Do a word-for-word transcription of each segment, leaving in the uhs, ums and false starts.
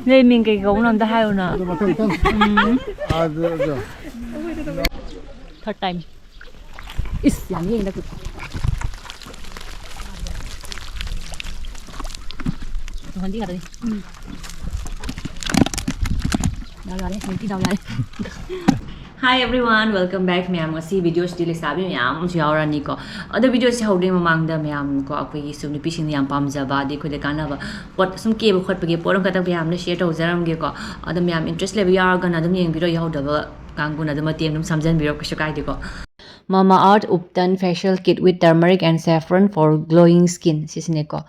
ꯅꯣꯏ ꯃꯤꯡ ꯀꯩ ꯀꯧꯕꯅꯣ ꯑꯝꯇ ꯍꯥꯏꯌꯨꯅ꯫ ꯑꯗꯨ ꯃꯊꯪ ꯃꯊꯪ ꯑꯗꯨ ꯑꯗꯨ Third time. ꯏꯁ, ꯌꯥꯝ ꯌꯦꯡꯗ ꯀꯨꯏ꯫ ꯇꯨꯍꯟꯗꯤ ꯉꯥꯛꯇꯅꯤ꯫ ꯗꯥꯎ ꯌꯥꯔꯦ, ꯅꯨꯄꯤ ꯗꯥꯎ ꯌꯥꯔꯦ꯫ Hi everyone, welcome back. ꯃꯌꯥꯝ, ꯉꯁꯤ ꯚꯤꯗꯤꯑꯣꯁꯤꯗꯤ ꯂꯩꯁꯥꯕꯤ ꯃꯌꯥꯝ ꯑꯃꯁꯨ ꯌꯥꯎꯔꯅꯤꯀꯣ꯫ ꯑꯗꯣ ꯚꯤꯗꯤꯑꯣꯁꯤ ꯍꯧꯗ꯭ꯔꯤꯉꯩ ꯃꯃꯥꯡꯗ ꯃꯌꯥꯝ ꯀꯣ, ꯑꯩꯈꯣꯏꯒꯤ ꯁꯨꯝ ꯅꯨꯄꯤꯁꯤꯡꯅ ꯌꯥꯝ ꯄꯥꯝꯖꯕ, ꯑꯗꯩ ꯑꯩꯈꯣꯏꯗ ꯀꯥꯟꯅꯕ ꯄꯣꯠ ꯁꯨꯝ ꯀꯦꯕ ꯈꯣꯠꯄꯒꯤ ꯄꯣꯠ ꯑꯃꯈꯛꯇꯪ ꯃꯌꯥꯝꯅ ꯁꯤꯌꯔ ꯇꯧꯖꯔꯝꯒꯦꯀꯣ꯫ ꯑꯗꯣ ꯃꯌꯥꯝ ꯏꯟꯇꯔꯦꯁ ꯂꯩꯕ ꯌꯥꯎꯔꯒꯅ ꯑꯗꯨꯝ ꯌꯦꯡꯕꯤꯔꯣ, ꯌꯥꯎꯗꯕ ꯀꯥꯡꯕꯨꯅ ꯑꯗꯨꯝ ꯃꯇꯦꯡ ꯑꯗꯨꯝ ꯁꯝꯖꯟꯕꯤꯔꯣ, ꯀꯩꯁꯨ ꯀꯥꯏꯗꯦꯀꯣ꯫ Mamaearth Upton Facial Kit with Turmeric and Saffron for Glowing Skin ꯁꯤꯁꯤꯅꯦꯀꯣ꯫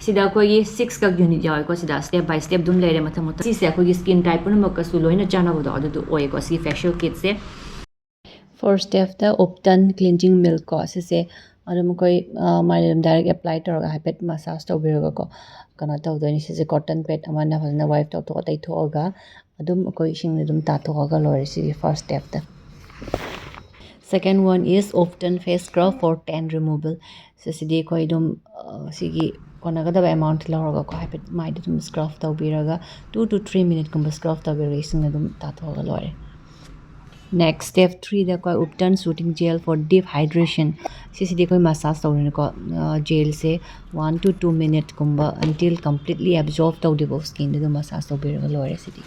ꯁꯤꯗ ꯑꯩꯈꯣꯏꯒꯤ ꯁꯤꯛꯁ ꯀꯛ ꯌꯨꯅꯤꯠ ꯌꯥꯎꯋꯦꯀꯣ꯫ ꯁꯤꯗ ꯁ꯭ꯇꯦꯞ ꯕꯥꯏ ꯁ꯭ꯇꯦꯞ ꯑꯗꯨꯝ ꯂꯩꯔꯦ ꯃꯊꯪ ꯃꯊꯪ꯫ ꯁꯤꯁꯦ ꯑꯩꯈꯣꯏꯒꯤ ꯁ꯭ꯀꯤꯟ ꯇꯥꯏꯞ ꯄꯨꯝꯅꯃꯛꯀꯁꯨ ꯂꯣꯏꯅ ꯆꯥꯟꯅꯕꯗꯣ ꯑꯗꯨꯗꯣ ꯑꯣꯏꯌꯦꯀꯣ, ꯁꯤꯒꯤ ꯐꯦꯁꯤꯌꯦꯜ ꯀꯤꯠꯁꯦ꯫ ꯐꯥꯔꯁ ꯁ꯭ꯇꯦꯞꯇ ꯎꯞꯇꯟ ꯀ꯭ꯂꯤꯟꯖꯤꯡ ꯃꯤꯜꯛ ꯀꯣ, ꯁꯤꯁꯦ ꯑꯗꯨꯝ ꯑꯩꯈꯣꯏ, ꯑ, ꯃꯥꯏꯗ ꯑꯗꯨꯝ ꯗꯥꯏꯔꯦꯛ ꯑꯦꯄ꯭ꯂꯥꯏ ꯇꯧꯔꯒ ꯍꯥꯏꯐꯦꯠ ꯃꯁꯥꯖ ꯇꯧꯕꯤꯔꯒꯀꯣ, ꯀꯩꯅꯣ ꯇꯧꯗꯣꯏꯅꯤ꯫ ꯁꯤꯁꯦ ꯀꯣꯇꯟ ꯄꯦꯗ ꯑꯃꯅ ꯐꯖꯅ ꯋꯥꯏꯞ ꯇꯧꯊꯣꯛꯑ ꯇꯩꯊꯣꯛꯑꯒ ꯑꯗꯨꯝ ꯑꯩꯈꯣꯏ ꯏꯁꯤꯡꯗ ꯑꯗꯨꯝ ꯇꯥꯊꯣꯛꯑꯒ ꯂꯣꯏꯔꯦ ꯁꯤꯒꯤ ꯐꯥꯔꯁ ꯁ꯭ꯇꯦꯞꯇ꯫ Second one is Upton face scrub for tan removal. ꯁꯤꯁꯤꯗꯤ ꯑꯩꯈꯣꯏ ꯑꯗꯨꯝ, ꯑ, ꯁꯤꯒꯤ ꯀꯣꯟꯅꯒꯗꯕ ꯑꯦꯃꯥꯎꯟꯠ ꯂꯧꯔꯒꯀꯣ, ꯍꯥꯏꯐꯦꯠ ꯃꯥꯏꯗ ꯑꯗꯨꯝ ꯁ꯭ꯀ꯭ꯔꯕ ꯇꯧꯕꯤꯔꯒ, two to three minute ꯀꯨꯝꯕ ꯁ꯭ꯀ꯭ꯔꯕ ꯇꯧꯕꯤꯔꯒ ꯏꯁꯤꯡ ꯑꯗꯨꯝ ꯇꯥꯊꯣꯛꯑꯒ ꯂꯣꯏꯔꯦ꯫ Next, step threeꯗ ꯑꯩꯈꯣꯏ Upton Soothing Gel for Deep Hydration. ꯁꯤꯁꯤꯗꯤ ꯑꯩꯈꯣꯏ ꯃꯁꯥꯖ ꯇꯧꯔꯤꯅꯤꯀꯣ꯫ ꯑ, ꯖꯦꯜꯁꯦ one to two minute ꯀꯨꯝꯕ until completely absorb ꯇꯧꯗ꯭ꯔꯤꯐꯥꯎ ꯁ꯭ꯀꯤꯟꯗ ꯑꯗꯨꯝ ꯃꯁꯥꯖ ꯇꯧꯕꯤꯔꯒ ꯂꯣꯏꯔꯦ ꯁꯤꯗꯤ꯫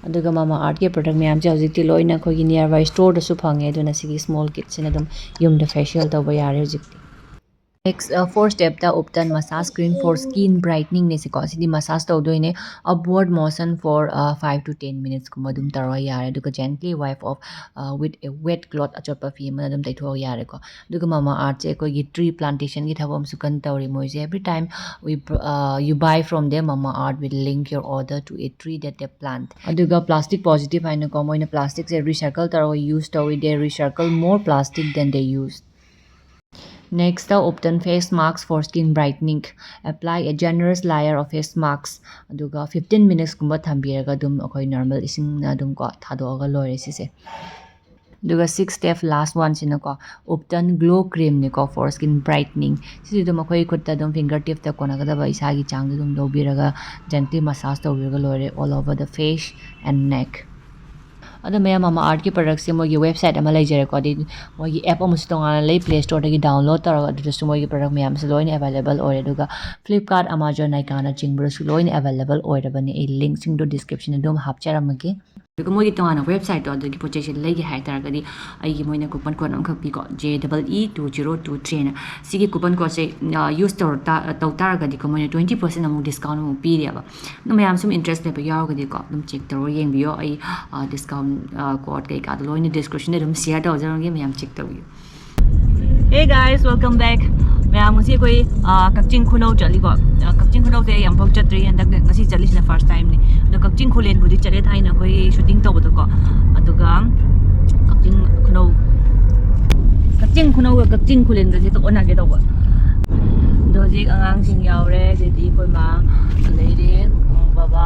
ꯑꯗꯨꯒ Mamaearthꯀꯤ ꯄ꯭ꯔꯗꯛ ꯃꯌꯥꯝꯁꯦ ꯍꯧꯖꯤꯛꯇꯤ ꯂꯣꯏꯅ ꯑꯩꯈꯣꯏꯒꯤ nearby storeꯗꯁꯨ ꯐꯪꯉꯦ, ꯑꯗꯨꯅ ꯁꯤꯒꯤ ꯁ꯭ꯃꯣꯜ ꯀꯤꯠꯁꯤꯅ ꯑꯗꯨꯝ ꯌꯨꯝꯗ ꯐꯦꯁꯤꯌꯦꯜ ꯇꯧꯕ ꯌꯥꯔꯦ ꯍꯧꯖꯤꯛꯇꯤ꯫ Next, uh, fourth stepꯇ Upton massage cream for skin brightening ꯅꯦ ꯁꯤꯀꯣ꯫ ꯁꯤꯗꯤ ꯃꯁꯥꯖ ꯇꯧꯗꯣꯏꯅꯦ꯫ Upward motion for, uh, five to ten minutes ꯀꯨꯝꯕ ꯑꯗꯨꯝ ꯇꯧꯔꯒ ꯌꯥꯔꯦ꯫ ꯑꯗꯨꯒ gently wipe off, uh, with a wet cloth, ꯑꯆꯣꯠꯄ ꯐꯤ ꯑꯃꯅ ꯑꯗꯨꯝ ꯇꯩꯊꯣꯛꯑꯒ ꯌꯥꯔꯦꯀꯣ꯫ ꯑꯗꯨꯒ Mamaearthꯁꯦ ꯑꯩꯈꯣꯏꯒꯤ tree plantationꯒꯤ ꯊꯕꯛ ꯑꯃꯁꯨ ꯀꯟꯅ ꯇꯧꯔꯤ ꯃꯣꯏꯁꯦ꯫ Every time we, uh, you buy from them, Mamaearth will link your order to a tree that they plant. ꯑꯗꯨꯒ plastic positive ꯍꯥꯏꯅꯀꯣ, ꯃꯣꯏꯅ plasticꯁꯦ recycle ꯇꯧꯔꯒ use ꯇꯧꯏ꯫ They recycle more plastic than they use. Nextꯇ Upton face mask for skin brightening. Apply a generous layer of face mask. ꯑꯗꯨꯒ fifteen minutesꯀꯨꯝꯕ ꯊꯝꯕꯤꯔꯒ ꯑꯗꯨꯝ ꯑꯩꯈꯣꯏ normal ꯏꯁꯤꯡꯅ ꯑꯗꯨꯝ ꯀꯣ ꯊꯥꯗꯣꯛꯑꯒ ꯂꯣꯏꯔꯦ ꯁꯤꯁꯦ꯫ ꯑꯗꯨꯒ six step last one ꯁꯤꯅꯀꯣ, ꯎꯞꯇꯟ glow ꯀ꯭ꯔꯤꯝꯅꯤꯀꯣ, for skin brightening. ꯁꯤꯁꯨ ꯑꯗꯨꯝ ꯑꯩꯈꯣꯏ ꯈꯨꯠꯇ ꯑꯗꯨꯝ ꯐꯤꯡꯒꯔ ꯇꯤꯞꯇ ꯀꯣꯟꯅꯒꯗꯕ ꯏꯁꯥꯒꯤ ꯆꯥꯡꯗ ꯑꯗꯨꯝ ꯂꯧꯕꯤꯔꯒ, ꯖꯦꯟꯇꯤ ꯃꯁꯥꯖ ꯇꯧꯕꯤꯔꯒ ꯂꯣꯏꯔꯦ, all over the face and neck. ꯑꯗꯣ ꯃꯌꯥꯝ, ꯃꯃꯥ ꯑꯥꯔꯠꯀꯤ ꯄ꯭ꯔꯗꯛꯁꯦ ꯃꯣꯏꯒꯤ ꯋꯦꯕꯁꯥꯏꯠ ꯑꯃ ꯂꯩꯖꯔꯦꯀꯣ, ꯑꯗꯩ ꯃꯣꯏꯒꯤ ꯑꯦꯞ ꯑꯃꯁꯨ ꯇꯣꯉꯥꯟꯅ ꯂꯩ, ꯄ꯭ꯂꯦ ꯁ꯭ꯇꯣꯔꯗꯒꯤ ꯗꯥꯎꯟꯂꯣꯗ ꯇꯧꯔꯒ, ꯑꯗꯨꯗꯁꯨ ꯃꯣꯏꯒꯤ ꯄ꯭ꯔꯗꯛ ꯃꯌꯥꯝꯁꯦ ꯂꯣꯏꯅ ꯑꯦꯕꯥꯏꯂꯦꯕꯜ ꯑꯣꯏꯔꯦ꯫ ꯑꯗꯨꯒ ꯐ꯭ꯂꯤꯞꯀꯥꯔꯠ, ꯑꯃꯥꯖꯣꯟ, ꯅꯥꯏꯀꯥꯅꯆꯤꯡꯕꯗꯁꯨ ꯂꯣꯏꯅ ꯑꯦꯕꯥꯏꯂꯦꯕꯜ ꯑꯣꯏꯔꯕꯅꯤ꯫ ꯑꯩ ꯂꯤꯡꯛꯁꯤꯡꯗꯣ ꯗꯤꯁꯀ꯭ꯔꯤꯞꯁꯟꯗ ꯑꯗꯨꯝ ꯍꯥꯞꯆꯔꯝꯃꯒꯦ꯫ ꯑꯗꯨꯒ ꯃꯣꯏꯒꯤ ꯇꯣꯉꯥꯟꯅ ꯋꯦꯕꯁꯥꯏꯠꯇꯣ, ꯑꯗꯨꯒꯤ ꯄꯣꯠ ꯆꯩꯁꯦ ꯂꯩꯒꯦ ꯍꯥꯏ ꯇꯥꯔꯒꯗꯤ, ꯑꯩꯒꯤ ꯃꯣꯏꯅ ꯀꯨꯄꯟ ꯀꯣꯗ ꯑꯃꯈꯛ ꯄꯤꯀꯣ, J E E two zero two three ꯍꯥꯏꯅ꯫ ꯁꯤꯒꯤ ꯀꯨꯄꯟ ꯀꯣꯗꯁꯦ ꯌꯨꯁ ꯇꯧꯔ ꯇꯥ-, ꯇꯧ ꯇꯥꯔꯒꯗꯤꯀꯣ, ꯃꯣꯏꯅ twenty percent ꯑꯃꯨꯛ ꯗꯤꯁꯀꯥꯎꯟ ꯑꯃꯨꯛ ꯄꯤꯔꯦꯕ꯫ ꯑꯗꯣ ꯃꯌꯥꯝ ꯁꯨꯝ ꯏꯟꯇꯔꯦꯁ ꯂꯩꯕ ꯌꯥꯎꯔꯒꯗꯤꯀꯣ, ꯑꯗꯨꯝ ꯆꯦꯛ ꯇꯧꯔ ꯌꯦꯡꯕꯤꯌꯣ꯫ ꯑꯩ ꯗꯤꯁꯀꯥꯎꯟ ꯀꯣꯗ ꯀꯩꯀꯥꯗꯣ ꯂꯣꯏꯅ ꯗꯤꯁꯀ꯭ꯔꯤꯞꯁꯟꯗ ꯑꯗꯨꯝ ꯁꯤꯌꯔ ꯇꯧꯖꯔꯝꯒꯦ, ꯃꯌꯥꯝ ꯆꯦꯛ ꯇꯧꯕꯤꯌꯨ꯫ Hey guys, welcome back. ꯃꯌꯥꯝ, ꯉꯁꯤ ꯑꯩꯈꯣꯏ, ꯑ, ꯀꯛꯆꯤꯡ ꯈꯨꯅꯧ ꯆꯠꯂꯤꯀꯣ꯫ ꯑ, ꯀꯛꯆꯤꯡ ꯈꯨꯅꯧꯁꯦ ꯑꯩ ꯑꯃꯨꯛꯐꯥꯎ ꯆꯠꯇ꯭ꯔꯤ, ꯍꯟꯗꯛ ꯉꯁꯤ ꯆꯠꯂꯤꯁꯤꯅ ꯐꯥꯔꯁ ꯇꯥꯏꯝꯅꯤ꯫ ꯑꯗꯣ ꯀꯛꯆꯤꯡ ꯈꯨꯂꯦꯟꯕꯨꯗꯤ ꯆꯠꯂꯦ ꯊꯥꯏꯅ ꯑꯩꯈꯣꯏ ꯁꯨꯇꯤꯡ ꯇꯧꯕꯗꯀꯣ꯫ ꯑꯗꯨꯒ ꯀꯛꯆꯤꯡ ꯈꯨꯅꯧ, ꯀꯛꯆꯤꯡ ꯈꯨꯅꯧꯒ ꯀꯛꯆꯤꯡ ꯈꯨꯂꯦꯟꯒꯁꯦ ꯍꯦꯛꯇ ꯑꯣꯟꯅꯒꯦ ꯇꯧꯕ꯫ ꯑꯗꯣ ꯍꯧꯖꯤꯛ ꯑꯉꯥꯡꯁꯤꯡ ꯌꯥꯎꯔꯦ, ꯑꯗꯩꯗꯤ ꯑꯩꯈꯣꯏ ꯃꯥ ꯂꯩꯔꯦ, ꯕꯕꯥ,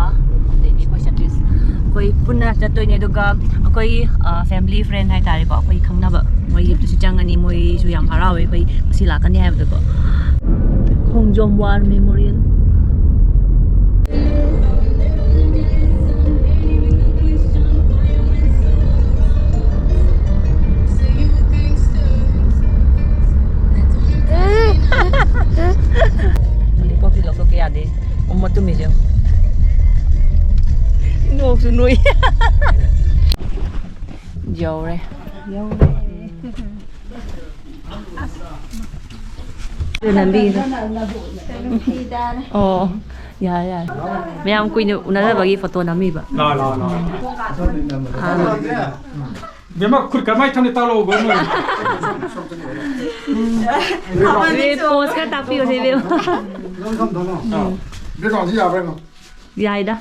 ꯑꯗꯩꯗꯤ ꯑꯩꯈꯣꯏ ꯁꯇꯤꯁ꯫ ꯑꯩꯈꯣꯏ ꯄꯨꯟꯅ ꯆꯠꯇꯣꯏꯅꯦ꯫ ꯑꯗꯨꯒ ꯑꯩꯈꯣꯏ, ꯑ, ꯐꯦꯃꯤꯂꯤ ꯐ꯭ꯔꯦꯟ ꯍꯥꯏꯇꯥꯔꯦꯀꯣ, ꯑꯩꯈꯣꯏ ꯈꯪꯅꯕ, ꯃꯣꯏ ꯌꯨꯝꯗꯁꯨ ꯆꯪꯉꯅꯤ꯫ ꯃꯣꯏꯁꯨ ꯌꯥꯝ ꯍꯔꯥꯎꯋꯦ ꯑꯩꯈꯣꯏ ꯉꯁꯤ ꯂꯥꯛꯀꯅꯤ ꯍꯥꯏꯕꯗꯀꯣ꯫ ꯈꯣꯡꯖꯣꯝ ꯋꯥꯔ ꯃꯦꯃꯣꯔꯤꯌꯦꯜ꯫ ꯂꯣꯂꯤꯄꯣꯞꯇꯤ ꯂꯧꯊꯣꯛꯀꯦ ꯌꯥꯗꯦ꯫ ꯑꯃ ꯃꯇꯨꯝ ꯃꯤꯁꯦ꯫ ꯅꯣꯛꯁꯨ ꯅꯣꯛꯏ꯫ ꯌꯧꯔꯦ꯫ ꯌꯧꯔꯦ꯫ ꯑꯗꯨ ꯅꯝꯕꯤꯒꯦ꯫ ꯑꯣ, ꯌꯥꯔꯦ, ꯌꯥꯔꯦ꯫ ꯃꯌꯥꯝ ꯀꯨꯏꯅ ꯎꯅꯗꯕꯒꯤ ꯐꯣꯇꯣ ꯅꯝꯃꯤꯕ꯫ ꯂꯥꯎ, ꯂꯥꯎ, ꯂꯥꯎ꯫ ꯑꯥ꯫ ꯕꯦꯝꯃ, ꯈꯨꯠ ꯀꯃꯥꯏ ꯊꯝꯅꯤ? ꯇꯥꯛꯂꯛꯑꯣ, ꯕꯦꯝꯃ꯫ ꯄꯣꯁ ꯈꯔ ꯇꯥꯛꯄꯤꯌꯣꯁꯦ, ꯏꯕꯦꯝꯃ꯫ ꯕꯦꯛꯒ꯭ꯔꯥꯎꯟꯁꯤ ꯌꯥꯕ꯭ꯔꯥ ꯌꯦꯡꯉꯣ꯫ ꯌꯥꯏꯗ꯫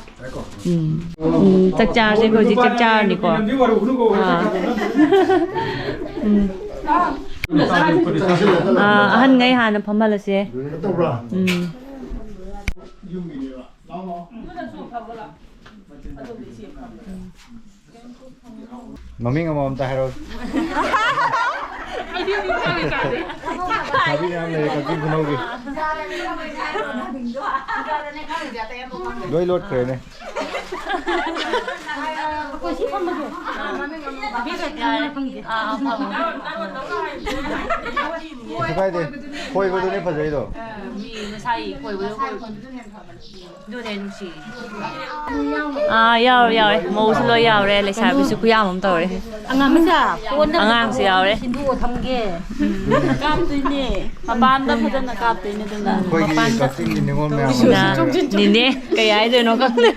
ꯎꯝ꯫ ꯎꯝ, ꯆꯥꯛ ꯆꯥꯔꯁꯦ, ꯑꯩꯈꯣꯏ ꯍꯧꯖꯤꯛ ꯆꯥꯛ ꯆꯥꯔꯅꯤꯀꯣ꯫ ꯑꯥ꯫ ꯎꯝ꯫ ꯑꯥ, ꯑꯍꯟꯉꯩ ꯍꯥꯟꯅ ꯐꯝꯍꯜꯂꯁꯦ꯫ ꯎꯝ꯫ ꯃꯃꯤꯡ ꯑꯃꯃꯝꯇ ꯍꯥꯏꯔꯛꯑꯣ꯫ ꯂꯩꯁꯥꯕꯤ ꯃꯌꯥꯝ ꯂꯩꯔꯦ ꯀꯛꯆꯤꯡ ꯈꯨꯅꯧꯒꯤ꯫ ꯂꯣꯏ ꯂꯣꯠꯈ꯭ꯔꯦꯅꯦ꯫ ꯀꯩꯁꯨ ꯀꯥꯏꯗꯦ꯫ ꯈꯣꯏꯕꯗꯨꯅꯦ ꯐꯖꯩꯗꯣ꯫ ꯃꯤ ꯃꯁꯥꯒꯤ ꯈꯣꯏꯕꯗꯣ ꯈꯣꯏ-, ꯑꯗꯨꯅꯦ ꯅꯨꯡꯁꯤ꯫ ꯑꯥ, ꯌꯥꯎꯔꯦ, ꯌꯥꯎꯔꯦ꯫ ꯃꯧꯁꯨ ꯂꯣꯏ ꯌꯥꯎꯔꯦ, ꯂꯩꯁꯥꯕꯤꯁꯨ ꯈꯨꯌꯥꯝ ꯑꯃ ꯇꯧꯔꯦ꯫ ꯑꯉꯥꯡꯁꯦ ꯀꯣꯟꯅ ꯑꯉꯥꯡꯁꯨ ꯌꯥꯎꯔꯦ꯫ ꯁꯤꯟꯗꯣꯛꯑ ꯊꯝꯒꯦ꯫ ꯀꯥꯞꯇꯣꯏꯅꯦ꯫ ꯃꯄꯥꯟꯗ ꯐꯖꯅ ꯀꯥꯞꯇꯣꯏꯅꯦ ꯑꯗꯨꯅ꯫ ꯑꯩꯈꯣꯏꯒꯤ ꯃꯄꯥꯟꯗ꯫ ꯀꯛꯆꯤꯡꯒꯤ ꯅꯤꯉꯣꯜ ꯃꯌꯥꯝ ꯑꯃ꯫ ꯅꯤꯅꯦ, ꯀꯩ ꯍꯥꯏꯗꯣꯏꯅꯣ ꯈꯪꯗꯦ꯫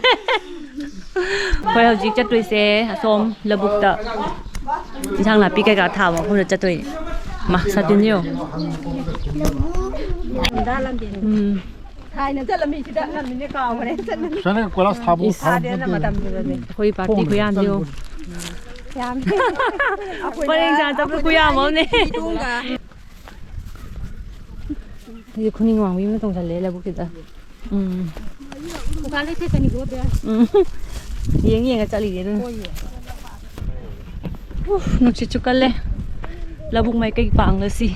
ꯑꯩꯈꯣꯏ ꯍꯧꯖꯤꯛ ꯆꯠꯇꯣꯏꯁꯦ ꯑꯁꯣꯝ ꯂꯧꯕꯨꯛꯇ ꯏꯟꯁꯥꯡ ꯅꯥꯄꯤ ꯀꯩꯀꯥ ꯊꯥꯕ ꯃꯐꯝꯗ ꯆꯠꯇꯣꯏꯅꯦ꯫ ꯃꯥ, ꯁꯥꯇꯤꯟꯁꯦ ꯌꯦꯡꯉꯣ꯫ ꯎꯝ꯫ ꯊꯥꯏꯅ ꯆꯠꯂꯝꯃꯤ ꯁꯤꯗ ꯉꯝꯃꯤꯅꯦ ꯀꯥꯎꯈ꯭ꯔꯦ꯫ ꯁꯥꯅ ꯀꯣꯏꯂꯥꯁ ꯊꯥꯕ ꯏꯁ꯫ ꯊꯥꯔꯝ ꯊꯥꯗꯦꯅ ꯅꯠꯇꯦ꯫ ꯃꯇꯝꯗꯨꯗꯗꯤ꯫ ꯑꯩꯈꯣꯏ ꯄꯥꯔꯇꯤ ꯈꯨꯌꯥꯝꯁꯦ ꯌꯦꯡꯉꯣ꯫ ꯌꯥꯝꯃꯤ꯫ ꯄꯔꯦꯡ ꯁꯥꯅ ꯆꯠꯄꯗ ꯈꯨꯌꯥꯝ ꯑꯃꯅꯦ꯫ ꯇꯨꯡꯒ꯫ ꯑꯩꯁꯦ ꯈꯨꯅꯤꯡ ꯋꯥꯡꯕꯤ ꯑꯃ ꯇꯣꯡꯁꯜꯂꯦ ꯂꯧꯕꯨꯛꯁꯤꯗ꯫ ꯎꯝ꯫ ꯗꯨꯀꯥꯟꯗꯩ ꯁꯦꯠꯀꯅꯤꯀꯣ, ꯕꯦ꯫ ꯎꯝ꯫ ꯌꯦꯡ ꯌꯦꯡꯉ ꯆꯠꯂꯤꯅꯦ ꯑꯗꯨꯅ꯫ ꯍꯣꯏꯌꯦ꯫ ꯎꯐ, ꯅꯨꯡꯁꯤꯠꯁꯨ ꯀꯜꯂꯦ꯫ ꯂꯧꯕꯨꯛ ꯃꯥꯏꯀꯩ ꯄꯥꯡꯒꯁꯤ꯫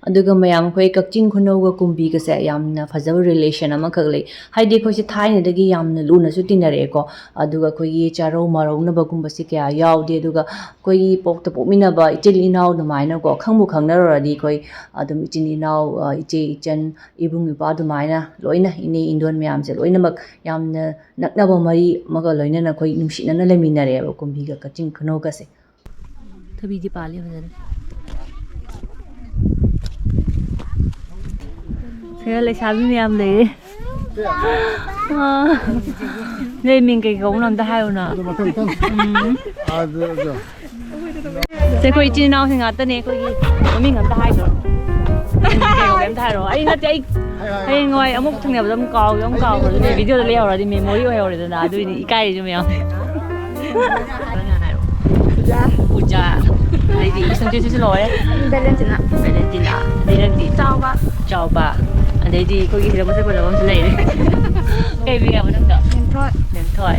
ꯑꯗꯨꯒ ꯃꯌꯥꯝ, ꯑꯩꯈꯣꯏ ꯀꯛꯆꯤꯡ ꯈꯨꯅꯧꯒ ꯀꯨꯝꯕꯤꯒꯁꯦ ꯌꯥꯝꯅ ꯐꯖꯕ relation ꯑꯃꯈꯛ ꯂꯩ꯫ ꯍꯥꯏꯗꯤ ꯑꯩꯈꯣꯏꯁꯦ ꯊꯥꯏꯅꯗꯒꯤ ꯌꯥꯝꯅ ꯂꯨꯅꯁꯨ ꯇꯤꯟꯅꯔꯛꯑꯦꯀꯣ꯫ ꯑꯗꯨꯒ ꯑꯩꯈꯣꯏꯒꯤ ꯆꯥꯔꯧ ꯃꯥꯔꯧꯅꯕꯒꯨꯝꯕꯁꯦ ꯀꯌꯥ ꯌꯥꯎꯗꯦ꯫ ꯑꯗꯨꯒ ꯑꯩꯈꯣꯏꯒꯤ ꯄꯣꯛꯇ ꯄꯣꯛꯃꯤꯟꯅꯕ ꯏꯆꯤꯜ ꯏꯅꯥꯎ ꯑꯗꯨꯃꯥꯏꯅꯀꯣ, ꯈꯪꯕꯨ ꯈꯪꯅꯔꯨꯔꯗꯤ ꯑꯩꯈꯣꯏ ꯑꯗꯨꯝ ꯏꯆꯤꯟ ꯏꯅꯥꯎ, ꯑ, ꯏꯆꯦ ꯏꯆꯟ, ꯏꯕꯨꯡ ꯏꯄ꯭ꯋꯥ ꯑꯗꯨꯃꯥꯏꯅ ꯂꯣꯏꯅ, ꯏꯅꯦ ꯏꯟꯗꯣꯟ ꯃꯌꯥꯝꯁꯦ ꯂꯣꯏꯅꯃꯛ ꯌꯥꯝꯅ ꯅꯛꯅꯕ ꯃꯔꯤ ꯑꯃꯒ ꯂꯣꯏꯅꯅ ꯑꯩꯈꯣꯏ ꯅꯨꯡꯁꯤꯅꯅ ꯂꯩꯃꯤꯟꯅꯔꯦꯕ ꯀꯨꯝꯕꯤꯒ ꯀꯛꯆꯤꯡ ꯈꯨꯅꯧꯒꯁꯦ꯫ ꯊꯕꯤꯗꯤ ꯄꯥꯜꯂꯤ ꯐꯖꯅ꯫ ꯁꯤꯗ ꯂꯩꯁꯥꯕꯤ ꯃꯌꯥꯝ ꯂꯩꯔꯦ꯫ ꯑꯥ, ꯅꯣꯏ ꯃꯤꯡ ꯀꯩ ꯀꯧꯕꯅꯣ ꯑꯝꯇ ꯍꯥꯏꯌꯨꯅ꯫ ꯑꯗꯨ ꯃꯊꯪ ꯃꯊꯪ꯫ ꯎꯝ꯫ ꯑꯗꯨ, ꯑꯗꯨ꯫ ꯁꯦ, ꯑꯩꯈꯣꯏ ꯏꯆꯤꯟ ꯏꯅꯥꯎꯁꯤꯡ ꯉꯥꯛꯇꯅꯦ꯫ ꯑꯩꯈꯣꯏꯒꯤ ꯃꯃꯤꯡ ꯑꯝꯇ ꯍꯥꯏꯈ꯭ꯔꯣ꯫ ꯃꯤꯡ ꯀꯩ ꯀꯧꯒꯦ ꯑꯝꯇ ꯍꯥꯏꯔꯣ꯫ ꯑꯩ ꯅꯠꯇꯦ, ꯑꯩ ꯍꯥꯏꯌꯣ, ꯍꯥꯏꯌꯣ꯫ ꯍꯌꯦꯡꯋꯥꯏ ꯑꯃꯨꯛ ꯊꯦꯡꯅꯕꯗ ꯑꯃꯨꯛ ꯀꯥꯎꯒꯦ, ꯑꯃꯨꯛ ꯀꯥꯎꯒꯦ꯫ ꯑꯗꯨꯅꯦ video ꯗ ꯂꯩꯍꯧꯔꯗꯤ memory ꯑꯣꯏꯍꯧꯔꯦꯗꯅ꯫ ꯑꯗꯨꯏꯅꯦ ꯏꯀꯥꯏꯔꯤꯁꯦ ꯃꯌꯥꯝ꯫ ꯄꯨꯖꯥ꯫ ꯄꯨꯖꯥ꯫ ꯑꯗꯩꯗꯤ ꯏꯁꯝ ꯆꯦꯁꯤꯁꯨ ꯂꯣꯏꯔꯦ꯫ ꯚꯦꯂꯦꯟꯇꯤꯅꯥ꯫ ꯚꯦꯂꯦꯟꯇꯤꯅꯥ꯫ ꯑꯗꯩ ꯅꯪꯗꯤ? ꯆꯥꯎꯕ꯫ ꯆꯥꯎꯕ꯫ ꯑꯗꯩꯗꯤ ꯑꯩꯈꯣꯏꯒꯤ ꯁꯤꯗ ꯃꯁꯛ ꯐꯖꯕ ꯑꯃꯁꯨ ꯂꯩꯔꯦ꯫ ꯀꯩ ꯃꯤꯡ ꯍꯥꯏꯕ ꯅꯪꯗꯣ? ꯍꯣꯏ꯫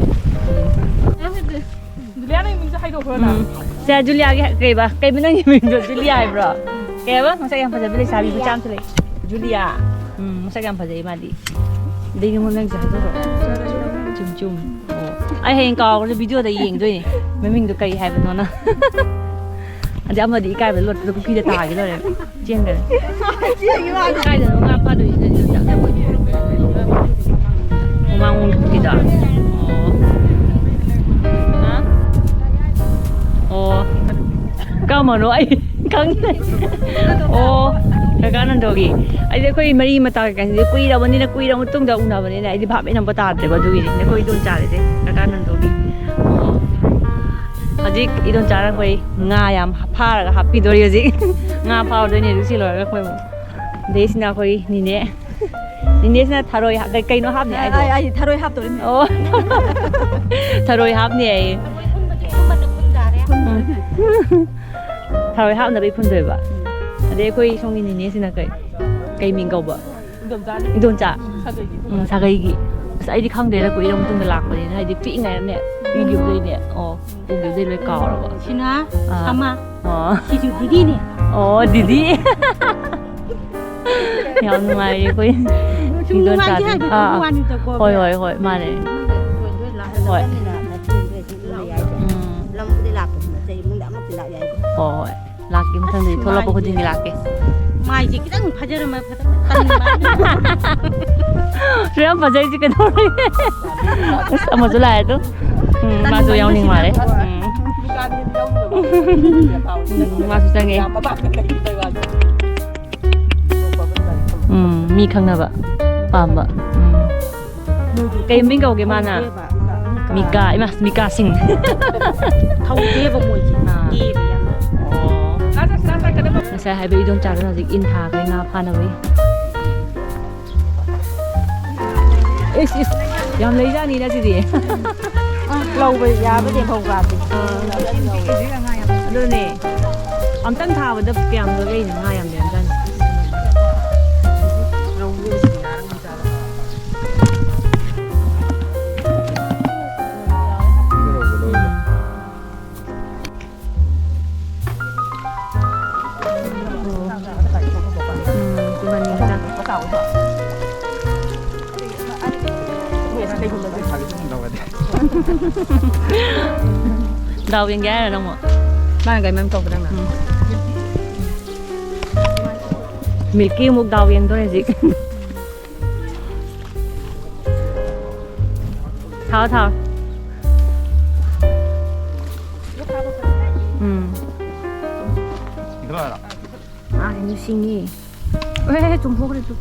ꯖꯨꯂꯤꯌꯥ, ꯅꯪꯒꯤ ꯃꯤꯡꯁꯨ ꯍꯥꯏꯗꯣꯛꯈ꯭ꯔꯣ ꯅꯪ꯫ ꯎꯝ꯫ ꯁꯦ, ꯖꯨꯂꯤꯌꯥꯒꯤ ꯀꯩꯕ? ꯀꯩꯕ ꯅꯪꯒꯤ ꯃꯤꯡꯗꯣ? ꯖꯨꯂꯤꯌꯥ ꯍꯥꯏꯕ꯭ꯔꯣ? ꯀꯩꯕ? ꯃꯁꯛ ꯌꯥꯝ ꯐꯖꯕꯤ ꯂꯩꯁꯥꯕꯤ ꯃꯆꯥ ꯑꯃꯁꯨ ꯂꯩ꯫ ꯖꯨꯂꯤꯌꯥ꯫ ꯎꯝ, ꯃꯁꯛ ꯌꯥꯝ ꯐꯖꯩ ꯃꯥꯗꯤ꯫ ꯑꯗꯒꯤ ꯑꯃꯨꯛ ꯅꯪꯁꯦ ꯍꯥꯏꯗꯣꯛꯈ꯭ꯔꯣ꯫ ꯆꯨꯝ ꯆꯨꯝ꯫ ꯑꯣ꯫ ꯑꯩ ꯍꯌꯦꯡ ꯀꯥꯎꯈ꯭ꯔꯁꯨ ꯚꯤꯗꯤꯑꯣꯗ ꯌꯦꯡꯗꯣꯏꯅꯦ꯫ ꯃꯃꯤꯡꯗꯣ ꯀꯔꯤ ꯍꯥꯏꯕꯅꯣꯅ꯫ ꯑꯗꯩ ꯑꯃꯗꯤ ꯏꯀꯥꯏꯕꯗ ꯂꯣꯠꯄꯗ ꯄꯨꯈ꯭ꯔꯤꯗ ꯇꯥꯈꯤꯗꯧꯔꯦ꯫ ꯆꯦꯟꯈ꯭ꯔꯦ꯫ ꯀꯥꯏꯗꯅꯣ ꯉꯥ ꯐꯥꯗꯣꯏꯁꯤꯅ ꯁꯤꯗ ꯅꯛꯅꯕ ꯑꯣꯏꯗꯣꯏꯅꯦ꯫ ꯃꯃꯥꯡꯂꯣꯝꯒꯤꯗꯣ꯫ ꯑꯣ꯫ ꯍꯥ? ꯑꯣ꯫ ꯀꯔꯝꯕꯅꯣ ꯑꯩ ꯈꯪꯗꯦ꯫ ꯑꯣ꯫ ꯀꯀꯥ ꯅꯟꯗꯣꯒꯤ꯫ ꯑꯩꯗꯤ ꯑꯩꯈꯣꯏ ꯃꯔꯤ ꯃꯇꯥ ꯀꯩꯀꯥꯁꯤꯗꯤ ꯀꯨꯏꯔꯕꯅꯤꯅ, ꯀꯨꯏꯔꯕ ꯃꯇꯨꯡꯗ ꯎꯅꯕꯅꯤꯅ ꯑꯩꯗꯤ ꯚꯥꯞ ꯃꯦꯟ ꯑꯝꯇ ꯇꯥꯗ꯭ꯔꯦꯕ ꯑꯗꯨꯒꯤꯅꯤ꯫ ꯑꯩꯈꯣꯏ ꯏꯗꯣꯝꯆꯥꯒꯤꯁꯦ꯫ ꯀꯀꯥ ꯅꯟꯗꯣꯒꯤ꯫ ꯑꯣ꯫ ꯍꯧꯖꯤꯛ ꯏꯗꯣꯝꯆꯥꯅ ꯑꯩꯈꯣꯏ ꯉꯥ ꯌꯥꯝ ꯐꯥꯔꯒ ꯍꯥꯞꯄꯤꯗꯣꯔꯤ ꯍꯧꯖꯤꯛ꯫ ꯉꯥ ꯐꯥꯔꯨꯗꯣꯏꯅꯦ ꯍꯧꯖꯤꯛ ꯁꯤ ꯂꯣꯏꯔꯒ ꯑꯩꯈꯣꯏ ꯑꯃꯨꯛ꯫ ꯑꯗꯩꯁꯤꯅ ꯑꯩꯈꯣꯏ ꯅꯤꯅꯦ꯫ ꯅꯤꯅꯦꯁꯤꯅ ꯊꯔꯣꯏ ꯍꯥꯞ-, ꯀꯩ-, ꯀꯩꯅꯣ ꯍꯥꯞꯅꯤ ꯍꯥꯏꯗꯣ? ꯑꯩ, ꯑꯩ ꯊꯔꯣꯏ ꯍꯥꯞꯇꯣꯔꯤꯅꯦ꯫ ꯑꯣ꯫ ꯊꯔꯣꯏ ꯍꯥꯞꯅꯤ ꯍꯥꯏꯌꯦ꯫ ꯎꯝ꯫ ꯊꯔꯣꯏ ꯍꯥꯞꯅꯕꯩ ꯐꯨꯟꯗꯣꯏꯕ꯫ ꯑꯗꯩ ꯑꯩꯈꯣꯏ ꯁꯣꯝꯒꯤ ꯅꯤꯅꯦꯁꯤꯅ ꯀꯩ, ꯀꯩ ꯃꯤꯡ ꯀꯧꯕ? ꯏꯟꯗꯣꯝꯆꯥ꯫ ꯎꯝ, ꯁꯥꯒꯩꯒꯤ꯫ ꯑꯁ, ꯑꯩꯗꯤ ꯈꯪꯗ꯭ꯔꯦꯗ, ꯀꯨꯏꯔꯕ ꯃꯇꯨꯡꯗ ꯂꯥꯛꯄꯅꯤꯅ, ꯍꯥꯏꯗꯤ ꯄꯤꯛꯏꯉꯩꯗꯅꯦ, ꯎꯈꯤꯕꯗꯩꯅꯦ꯫ ꯑꯣ, ꯎꯈꯤꯕꯗꯩ ꯂꯣꯏ ꯀꯥꯎꯔꯕ꯫ ꯁꯤꯅ ꯑꯥ꯫ ꯁꯃꯥ꯫ ꯑꯣ꯫ ꯁꯤꯁꯨ ꯗꯤꯗꯤꯅꯦ꯫ ꯑꯣ, ꯗꯤꯗꯤ꯫ ꯌꯥꯝ ꯅꯨꯡꯉꯥꯏꯔꯤ ꯑꯩꯈꯣꯏ ꯁꯨꯝ ꯏꯗꯣꯝꯆꯥꯁꯦ꯫ ꯅꯨꯡꯉꯥꯏꯒꯦ ꯍꯥꯏꯕꯗꯤ ꯑꯥ, ꯑꯥ꯫ ꯍꯥꯏꯕ ꯋꯥꯅꯤꯗꯀꯣ, ꯍꯣꯏ, ꯕꯦ꯫ ꯍꯣꯏ, ꯍꯣꯏ, ꯃꯥꯅꯦ꯫ ꯍꯣꯏ꯫ ꯎꯝ꯫ ꯂꯝꯕꯨꯗꯤ ꯂꯥꯛꯄꯁꯤꯅ ꯆꯍꯤ ꯃꯅꯨꯡꯗ ꯑꯃꯨꯛꯇꯤ ꯂꯥꯛ ꯌꯥꯏꯀꯣ꯫ ꯍꯣꯏ, ꯍꯣꯏ꯫ ꯂꯥꯛꯀꯦ, ꯃꯊꯪꯗꯗꯤ ꯑꯁ, ꯊꯣꯛꯂꯛꯄ ꯃꯥꯏꯁꯦ, ꯈꯨꯗꯤꯡꯒꯤ ꯂꯥꯛꯀꯦ꯫ ꯃꯥꯏꯁꯦ ꯈꯤꯇꯪ ꯐꯖꯔꯝꯃ ꯐꯖꯅ ꯇꯟꯕ꯫ ꯁꯨ ꯌꯥꯝ ꯐꯖꯩꯁꯦ ꯀꯩꯗꯧꯔꯒꯦ? ꯑꯁ, ꯑꯃꯁꯨ ꯂꯥꯛꯑꯦ ꯑꯗꯨ꯫ ꯎꯝ, ꯃꯥꯁꯨ ꯌꯥꯎꯅꯤꯡ ꯃꯥꯜꯂꯦ꯫ ꯎꯝ꯫ ꯎꯝ, ꯃꯥꯁꯨ ꯆꯪꯉꯦ꯫ ꯎꯝ, ꯃꯤ ꯈꯪꯅꯕ ꯄꯥꯝꯕ꯫ ꯎꯝ꯫ ꯀꯩ ꯃꯤꯡ ꯀꯧꯒꯦ ꯃꯥꯅ? ꯃꯤꯀꯥ, ꯏꯃꯥ, ꯃꯤꯀꯥ ꯁꯤꯡ꯫ ꯍꯧꯗꯦꯕ ꯃꯣꯏꯁꯦ꯫ ꯑꯥ꯫ ꯀꯦꯕ ꯌꯥꯝꯅ꯫ ꯑꯣ꯫ ꯉꯁꯥꯏ ꯍꯥꯏꯕ ꯏꯗꯣꯝꯆꯥꯗꯨꯅ ꯍꯧꯖꯤꯛ ꯏꯟ ꯊꯥꯈ꯭ꯔꯦ ꯉꯥ ꯐꯥꯅꯕꯒꯤ꯫ ꯏꯁ, ꯏꯁ, ꯌꯥꯝ ꯂꯩꯖꯥꯠꯅꯤꯅ ꯁꯤꯗꯤ꯫ ꯂꯧꯕ ꯌꯥꯕꯗꯤ ꯐꯧ ꯀꯥꯗꯦ꯫ ꯑꯥ꯫ ꯑꯗꯨꯅꯦ꯫ ꯑꯝꯇꯪ ꯊꯥꯕꯗ ꯀꯌꯥꯝ ꯂꯩꯅꯣ? ꯉꯥ ꯌꯥꯝ ꯂꯩꯔꯝꯖꯥꯠꯅꯤ꯫ ꯂꯧꯕ ꯌꯥꯔꯝꯃꯣꯏꯗ꯭ꯔꯥ? ꯗꯥꯎ ꯌꯦꯡꯒꯦ ꯍꯥꯏꯔꯣ ꯅꯪꯕꯣ? ꯃꯥꯅ ꯀꯩ ꯃꯔꯝ ꯇꯧꯕ ꯅꯪꯅ? ꯃꯤꯜꯀꯤ ꯑꯃꯨꯛ ꯗꯥꯎ ꯌꯦꯡꯗꯣꯔꯦ ꯍꯧꯖꯤꯛ꯫ ꯊꯥꯎ, ꯊꯥꯎ꯫ ꯎꯝ꯫ ꯃꯥꯅ ꯅꯤꯡꯁꯤꯡꯉꯤ꯫ ꯑꯦ, ꯆꯨꯝꯊꯣꯛꯈ꯭ꯔꯦ ꯇꯨ꯫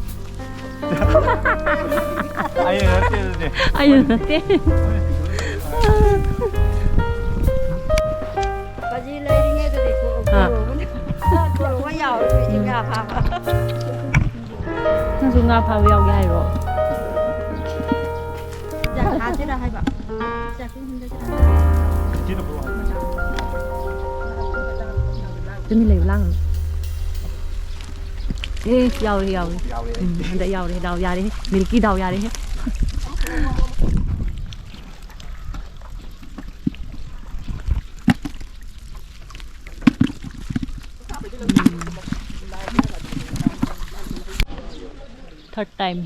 ꯑꯩꯅ ꯅꯠꯇꯦ ꯑꯗꯨꯗꯤ꯫ ꯑꯩꯅ ꯅꯠꯇꯦ꯫ ꯀꯖꯤ ꯂꯩꯔꯤꯉꯩꯗꯗꯤ ꯑꯥ꯫ ꯀꯣꯔꯣꯒ ꯌꯥꯎꯔꯦ ꯉꯥ ꯐꯥꯕ꯫ ꯅꯪꯁꯨ ꯉꯥ ꯐꯥꯕ ꯌꯥꯎꯒꯦ ꯍꯥꯏꯔꯣ? ꯆꯥꯛ ꯊꯥꯁꯤꯔ ꯍꯥꯏꯕ꯫ ꯆꯥꯛ ꯈꯤꯇꯪ ꯍꯨꯟꯗꯁꯤꯔ ꯍꯥꯏꯕ꯫ ꯇꯨꯃꯤꯟ ꯂꯩꯌꯨ, ꯂꯥꯡꯒꯅꯨ꯫ ꯑꯦ, ꯌꯥꯎꯔꯦ, ꯌꯥꯎꯔꯦ꯫ ꯌꯥꯎꯔꯦ꯫ ꯎꯝ, ꯍꯟꯗꯛ ꯌꯥꯎꯔꯦ, ꯗꯥꯎ ꯌꯥꯔꯦꯍꯦ꯫ ꯃꯤꯜꯀꯤ ꯗꯥꯎ ꯌꯥꯔꯦꯍꯦ꯫ Third time.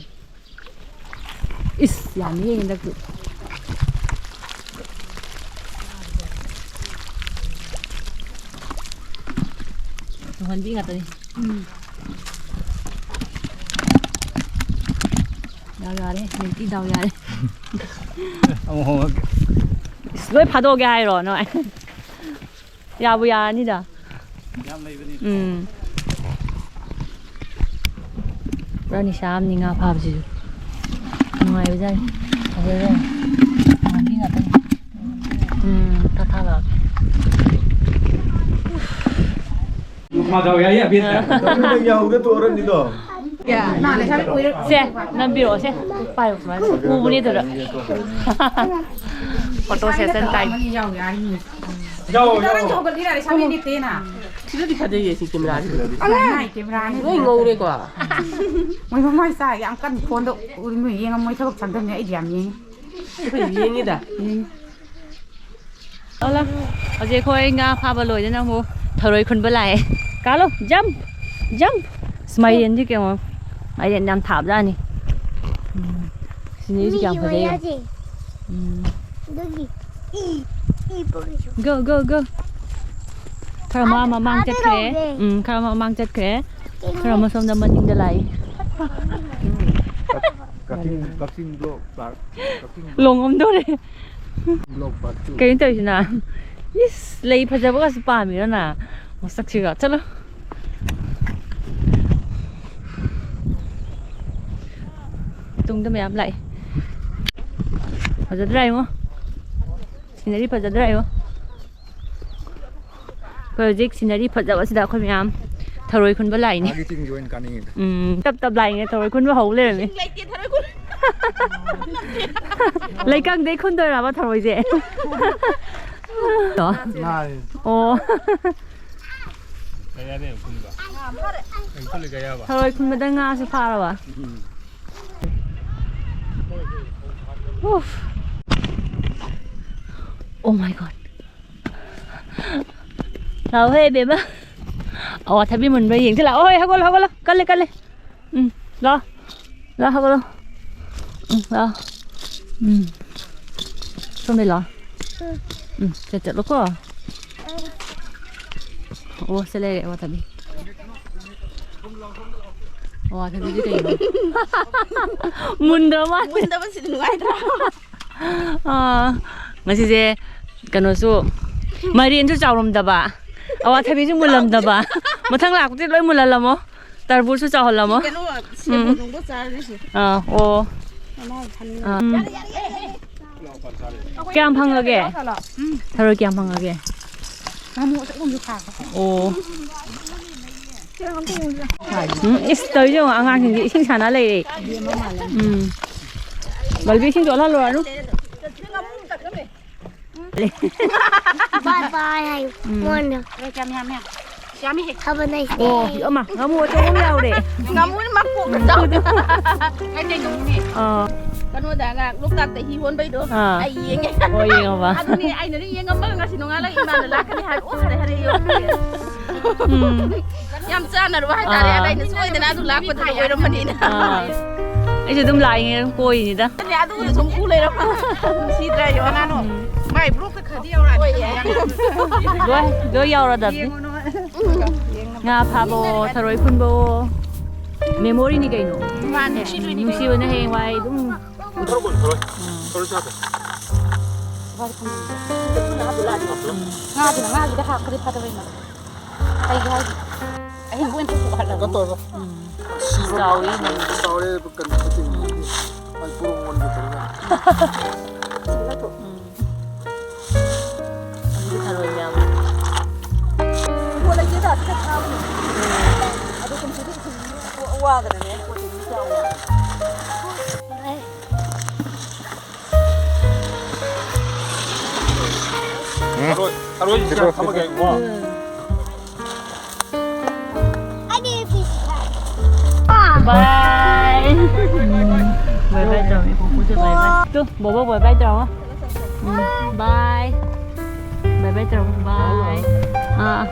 ꯏꯁ, ꯌꯥꯝꯃꯤꯍꯦ ꯍꯟꯗꯛꯇꯤ꯫ ꯇꯨꯡꯍꯟꯕꯤ ꯉꯥꯛꯇꯅꯤ꯫ ꯎꯝ꯫ ꯗꯥꯎ ꯌꯥꯔꯦ, ꯃꯤꯜꯀꯤ ꯗꯥꯎ ꯌꯥꯔꯦ꯫ ꯑꯃꯨꯛ ꯍꯣꯡꯉꯛꯀꯦ꯫ ꯏꯁ, ꯂꯣꯏ ꯐꯥꯗꯣꯛꯑꯒꯦ ꯍꯥꯏꯔꯣ ꯅꯣꯏ? ꯌꯥꯕꯨ ꯌꯥꯔꯅꯤꯗ꯫ ꯌꯥꯝ ꯂꯩꯕꯅꯤ꯫ ꯎꯝ꯫ ꯄꯨꯔꯥ ꯅꯤꯁꯥ ꯑꯃꯅꯤ ꯉꯥ ꯐꯥꯕꯁꯤꯁꯨ꯫ ꯅꯨꯡꯉꯥꯏꯕꯖꯥꯠꯅꯤ꯫ ꯐꯖꯩꯌꯦ꯫ ꯉꯥꯃꯤ ꯉꯥꯛꯇꯅꯤ꯫ ꯎꯝ, ꯊꯥ ꯊꯥ ꯂꯥꯎꯋꯦ꯫ ꯃꯥ ꯗꯥꯎ ꯌꯥꯏꯌꯦ, ꯑꯕꯦꯟ꯫ ꯅꯪ ꯌꯥꯍꯧꯗ ꯇꯣꯛꯑꯔꯅꯤꯗꯣ꯫ ꯁꯦ, ꯅꯝꯕꯤꯔꯛꯑꯣ ꯁꯦ꯫ ꯄꯥꯏꯌꯣ ꯁꯨꯃꯥꯏꯅ꯫ ꯎꯕꯅꯦ ꯑꯗꯨꯗ꯫ Photo session time꯫ ꯌꯥꯎ, ꯌꯥꯎ꯫ ꯁꯤꯗꯗꯤ ꯐꯖꯩꯌꯦ ꯁꯤ camera ꯁꯤꯗꯗꯤ꯫ ꯃꯥꯏ camera ꯅꯤ꯫ ꯂꯣꯏ ꯉꯧꯔꯦꯀꯣ꯫ ꯃꯣꯏ ꯃꯃꯥꯏ ꯆꯥ ꯌꯥꯝ ꯀꯟꯅ phone ꯗ ꯎꯔꯤ ꯃꯣꯏ ꯌꯦꯡꯉꯝꯃꯣꯏ ꯊꯕꯛ ꯁꯪꯗꯝꯅꯦ ꯑꯩꯗꯤ ꯌꯥꯝ ꯌꯦꯡꯉꯤ꯫ ꯑꯩꯈꯣꯏ ꯌꯦꯡꯉꯤꯗ꯫ ꯌꯦꯡꯉꯤ꯫ ꯑꯣꯂꯥ, ꯍꯧꯖꯤꯛ ꯑꯩꯈꯣꯏ ꯉꯥ ꯐꯥꯕ ꯂꯣꯏꯗꯅ ꯑꯃꯨꯛ ꯊꯔꯣꯏ ꯈꯨꯟꯕ ꯂꯥꯛꯑꯦ꯫ ꯀꯥꯜꯂꯣ, jump, jump꯫ ꯑꯁ, ꯃꯥꯏꯔꯦꯟꯗꯤ ꯀꯩꯅꯣ, ꯃꯥꯏꯔꯦꯟ ꯌꯥꯝ ꯊꯥꯕꯖꯥꯠꯅꯤ꯫ ꯎꯝ꯫ ꯁꯤꯅꯔꯤꯁꯤ ꯀꯌꯥꯝ ꯐꯖꯩ ꯌꯦꯡꯉꯣ꯫ ꯎꯝ꯫ ꯑꯗꯨꯒꯤ E, E ꯄꯣꯛꯏꯁꯨ꯫ Go, go, go. ꯈꯔ ꯃꯥ ꯑꯥ, ꯃꯃꯥꯡ ꯑꯥꯗ ꯆꯠꯈ꯭ꯔꯦ꯫ ꯂꯧꯔꯦ꯫ ꯎꯝ, ꯈꯔ ꯃꯃꯥꯡ ꯆꯠꯈ꯭ꯔꯦ꯫ ꯈꯔ ꯑꯃ ꯁꯣꯝꯗ ꯃꯅꯤꯡꯗ ꯂꯥꯛꯏ꯫ ꯀꯛ-, ꯀꯛꯆꯤꯡ, ꯀꯛꯆꯤꯡ block part, ꯀꯛꯆꯤꯡ block꯫ ꯂꯣꯡꯉꯝꯗꯣꯔꯦ꯫ Block part two꯫ ꯀꯩꯅꯣ ꯇꯧꯔꯤꯁꯤꯅ? ꯏꯁ, ꯂꯩ ꯐꯖꯕꯒꯁꯨ ꯄꯥꯝꯃꯤꯔꯣ ꯅ? ꯃꯁꯛꯁꯤꯒ꯫ ꯆꯠꯂꯣ꯫ ꯇꯨꯡꯗ ꯃꯌꯥꯝ ꯂꯥꯛꯑꯦ꯫ ꯐꯖꯗ꯭ꯔꯥ ꯌꯦꯡꯉꯣ꯫ ꯁꯤꯅꯔꯤ ꯐꯖꯗ꯭ꯔꯥ ꯌꯦꯡꯉꯣ꯫ ꯑꯩꯈꯣꯏ ꯍꯧꯖꯤꯛ ꯁꯤꯅꯔꯤ ꯐꯖꯕꯁꯤꯗ ꯑꯩꯈꯣꯏ ꯃꯌꯥꯝ ꯊꯔꯣꯏ ꯈꯨꯟꯕ ꯂꯥꯛꯏꯅꯦ꯫ ꯃꯥꯒꯤ ꯆꯤꯡꯁꯦ ꯑꯣꯏꯅ ꯀꯥꯅꯤꯡꯉꯤꯗ꯫ ꯎꯝ, ꯇꯞ ꯇꯞ ꯂꯥꯛꯏꯅꯦ ꯊꯔꯣꯏ ꯈꯨꯟꯕ ꯍꯧ ꯂꯩꯔꯝꯃꯤ꯫ ꯏꯁꯤꯡ ꯂꯩꯇꯦ ꯊꯔꯣꯏ ꯈꯨꯟ-, ꯂꯩꯀꯪꯗꯩ ꯈꯨꯟꯗꯣꯏꯔꯕ ꯊꯔꯣꯏꯁꯦ? ꯉꯥꯏ꯫ ꯑꯣ꯫ ꯀꯌꯥꯅꯦ ꯈꯨꯟꯕ? ꯈꯨꯟꯕ ꯀꯌꯥꯕ? ꯊꯔꯣꯏ ꯈꯨꯟꯕꯗ ꯉꯥꯁꯨ ꯐꯥꯔꯕ? ꯎꯝ꯫ Oof. Oh my God. ꯂꯥꯛꯑꯣꯍꯦ ꯏꯕꯦꯝꯃ꯫ ꯑꯋꯥꯊꯕꯤ ꯃꯨꯟꯕ꯭ꯔꯥ ꯌꯦꯡꯁꯤ ꯂꯥꯛꯑꯣ꯫ ꯍꯣꯏ, ꯍꯧꯒꯠꯂꯣ, ꯍꯧꯒꯠꯂꯣ꯫ ꯀꯜꯂꯦ, ꯀꯜꯂꯦ꯫ ꯎꯝ, ꯂꯥꯛꯑꯣ꯫ ꯂꯥꯛꯑꯣ, ꯍꯧꯒꯠꯂꯣ꯫ ꯎꯝ, ꯂꯥꯛꯑꯣ꯫ ꯎꯝ꯫ ꯁꯣꯝꯗꯩ ꯂꯥꯛꯑꯣ꯫ ꯎꯝ, ꯁꯦ ꯆꯠꯂꯣꯀꯣ꯫ ꯑꯣ, ꯁꯦ ꯂꯩꯔꯦ ꯑꯋꯥꯊꯕꯤ꯫ ꯑꯋꯥꯊꯕꯤꯗꯤ ꯀꯩꯅꯣ? ꯃꯨꯟꯗ꯭ꯔ ꯃꯥꯜꯂꯦ꯫ ꯃꯨꯟꯗꯕꯁꯤꯗꯤ ꯅꯨꯡꯉꯥꯏꯇ꯭ꯔꯥ? ꯑꯥ, ꯉꯁꯤꯁꯦ ꯀꯩꯅꯣꯁꯨ, ꯃꯥꯏꯔꯦꯟꯁꯨ ꯆꯥꯎꯔꯝꯗꯕ, ꯑꯋꯥꯊꯕꯤꯁꯨ ꯃꯨꯜꯂꯝꯗꯕ꯫ ꯃꯊꯪ ꯂꯥꯛꯄꯗꯤ ꯂꯣꯏ ꯃꯨꯜꯍꯜꯂꯝꯃꯣ꯫ ꯇꯔꯕꯨꯖꯁꯨ ꯆꯥꯎꯍꯜꯂꯝꯃꯣ꯫ ꯀꯩꯅꯣ, ꯁꯦꯕꯣꯠ ꯎꯝ꯫ ꯊꯣꯡꯕ ꯆꯥꯔꯁꯤ꯫ ꯑꯥ, ꯑꯣ꯫ ꯃꯃꯥ ꯊꯟꯅ꯫ ꯑꯥ, ꯎꯝ꯫ ꯀꯌꯥꯝ ꯐꯪꯉꯒꯦ? ꯊꯔꯣꯏ ꯀꯌꯥꯝ ꯐꯪꯉꯒꯦ? ꯉꯥꯃꯨ ꯑꯆꯧꯕ ꯑꯃꯁꯨ ꯐꯥꯈ꯭ꯔꯦ꯫ ꯑꯣ꯫ ꯎꯝ, ꯏꯁ, ꯇꯧꯔꯤꯁꯦ ꯌꯦꯡꯉꯣ, ꯑꯉꯥꯡꯁꯤꯡꯁꯦ ꯏꯁꯤꯡ ꯁꯥꯟꯅ ꯂꯩꯔꯦ꯫ ꯎꯝ꯫ ꯕꯜꯕꯤ, ꯏꯁꯤꯡ ꯆꯣꯠꯍꯜꯂꯨꯔꯅꯨ꯫ Bye bye, ꯍꯥꯏꯌꯨ꯫ ꯎꯝ꯫ ꯃꯣꯟꯗ꯫ ꯑꯦ, ꯀꯌꯥꯝ ꯌꯥꯝꯃꯦ? ꯌꯥꯝꯃꯤꯍꯦ꯫ Have a nice ꯑꯣ, day꯫ ꯑꯃ, ꯉꯥꯃꯨ ꯑꯆꯧꯕ ꯑꯃ ꯌꯥꯎꯔꯦ꯫ ꯉꯥꯃꯨꯅ ꯃꯀꯣꯛ ꯎꯝ, ꯆꯥꯎ-, ꯈꯨꯗꯣ-, ꯀꯩ ꯀꯩꯅꯣꯅꯦ? ꯑꯥ꯫ ꯀꯩꯅꯣꯗ ꯉꯥ-, ꯂꯣꯛꯇꯥꯛꯇ ꯍꯤ ꯍꯣꯟꯕꯩꯗꯣ꯫ ꯑꯥ꯫ ꯑꯩ ꯌꯦꯡꯉꯦ꯫ ꯍꯣꯏ, ꯌꯦꯡꯉꯕ? ꯑꯗꯨꯅꯦ ꯑꯩꯅ ꯌꯦꯡꯉꯝꯃꯒ ꯉꯁꯤ ꯅꯣꯡꯉꯥꯜꯂꯒ ꯏꯃꯥꯅ ꯂꯥꯛꯀꯅꯤ ꯍꯥꯏꯕ꯫ ꯑꯣ, ꯍꯔꯦ, ꯍꯔꯦ, ꯌꯣ꯫ ꯎꯝ꯫ ꯌꯥꯝ ꯆꯥꯟꯅꯔꯨꯕ ꯍꯥꯏꯇꯥꯔꯦ꯫ ꯑꯥ꯫ ꯑꯗ ꯑꯩꯅ ꯁꯣꯏꯗꯅ ꯑꯗꯨ ꯂꯥꯛꯄꯗꯨꯗ ꯑꯣꯏꯔꯝꯃꯅꯤꯅ꯫ ꯑꯥ꯫ ꯑꯩꯁꯨ ꯑꯗꯨꯝ ꯂꯥꯛꯏꯉꯩ ꯑꯗꯨꯝ ꯀꯣꯏꯔꯤꯅꯤꯗ꯫ ꯑꯗꯨꯒꯨꯝꯅ ꯁꯨꯝ ꯎ ꯂꯩꯔꯝꯃ ꯅꯨꯡꯁꯤꯗ꯭ꯔꯥ ꯌꯣ ꯅꯥꯅꯣ? ꯃꯥꯏ ꯕ꯭ꯂꯣꯛꯇ ꯈꯔꯗꯤ ꯌꯥꯎꯔꯛꯑꯅꯤ꯫ ꯂꯣꯏ ꯂꯣꯏ ꯌꯥꯎꯔꯗꯕꯅꯤ꯫ ꯉꯥ ꯐꯥꯕꯑꯣ, ꯊꯔꯣꯏ ꯈꯨꯟꯕꯑꯣ, ꯃꯦꯃꯣꯔꯤꯅꯤ ꯀꯩꯅꯣ꯫ ꯃꯥꯅꯦ, ꯅꯨꯡꯁꯤꯗꯣꯏꯅꯤ ꯀꯩꯅꯣ꯫ ꯅꯨꯡꯁꯤꯕꯅ ꯍꯌꯦꯡꯋꯥꯏ ꯑꯗꯨꯝ꯫ ꯊꯔꯣꯏ ꯀꯣꯟ ꯊꯔꯣꯏ ꯊꯔꯣꯏ ꯆꯥꯗꯦ꯫ ꯉꯥꯗꯨꯅ ꯉꯥꯒꯤꯗ ꯍꯥꯞꯈ꯭ꯔꯗꯤ ꯐꯗꯕꯩꯅ꯫ ꯀꯩꯒꯤ ꯍꯥꯏꯗꯤ ꯑꯍꯤꯡꯕ ꯑꯣꯏꯅ ꯄꯨꯊꯣꯛꯍꯜꯂꯒ꯫ ꯀꯩꯅꯣ ꯇꯧꯔꯒ ꯆꯥꯎꯋꯤ꯫ ꯆꯥꯎꯔꯦ ꯀꯩꯅꯣ ꯆꯤꯡ꯫ ꯑꯩ ꯄꯨꯔꯣꯝ ꯑꯣꯟꯒꯦ ꯇꯧꯔꯒ꯫ ꯑꯗꯨꯗꯤ ꯊꯔꯣꯏ ꯃꯌꯥꯝ꯫ ꯏꯪꯈꯣꯜ ꯂꯩꯇꯦꯗ ꯁꯤꯗ ꯊꯥꯕꯅꯤ꯫ ꯑꯗꯣ ꯀꯨꯝꯁꯤꯗꯤ ꯏꯁꯤꯡ ꯋꯥꯗꯅꯅꯦ ꯄꯣꯠ ꯆꯩ ꯆꯥꯎꯋꯦ꯫ ꯊꯔꯣꯏ ꯊꯔꯣꯏꯁꯤ ꯊꯝꯃꯒꯦ ꯏꯕꯨꯡꯉꯣ꯫ ꯕꯥꯏ꯫ ꯕꯥꯏ ꯕꯥꯏ ꯇꯧꯔꯣ꯫ ꯇꯨ ꯕꯣꯕꯣ ꯕꯥꯏ ꯕꯥꯏ ꯇꯧꯔꯣ꯫ ꯎꯝ, ꯕꯥꯏ꯫ ꯕꯥꯏ ꯕꯥꯏ ꯇꯧꯔꯣ꯫ ꯕꯥꯏ꯫ ꯑꯥ꯫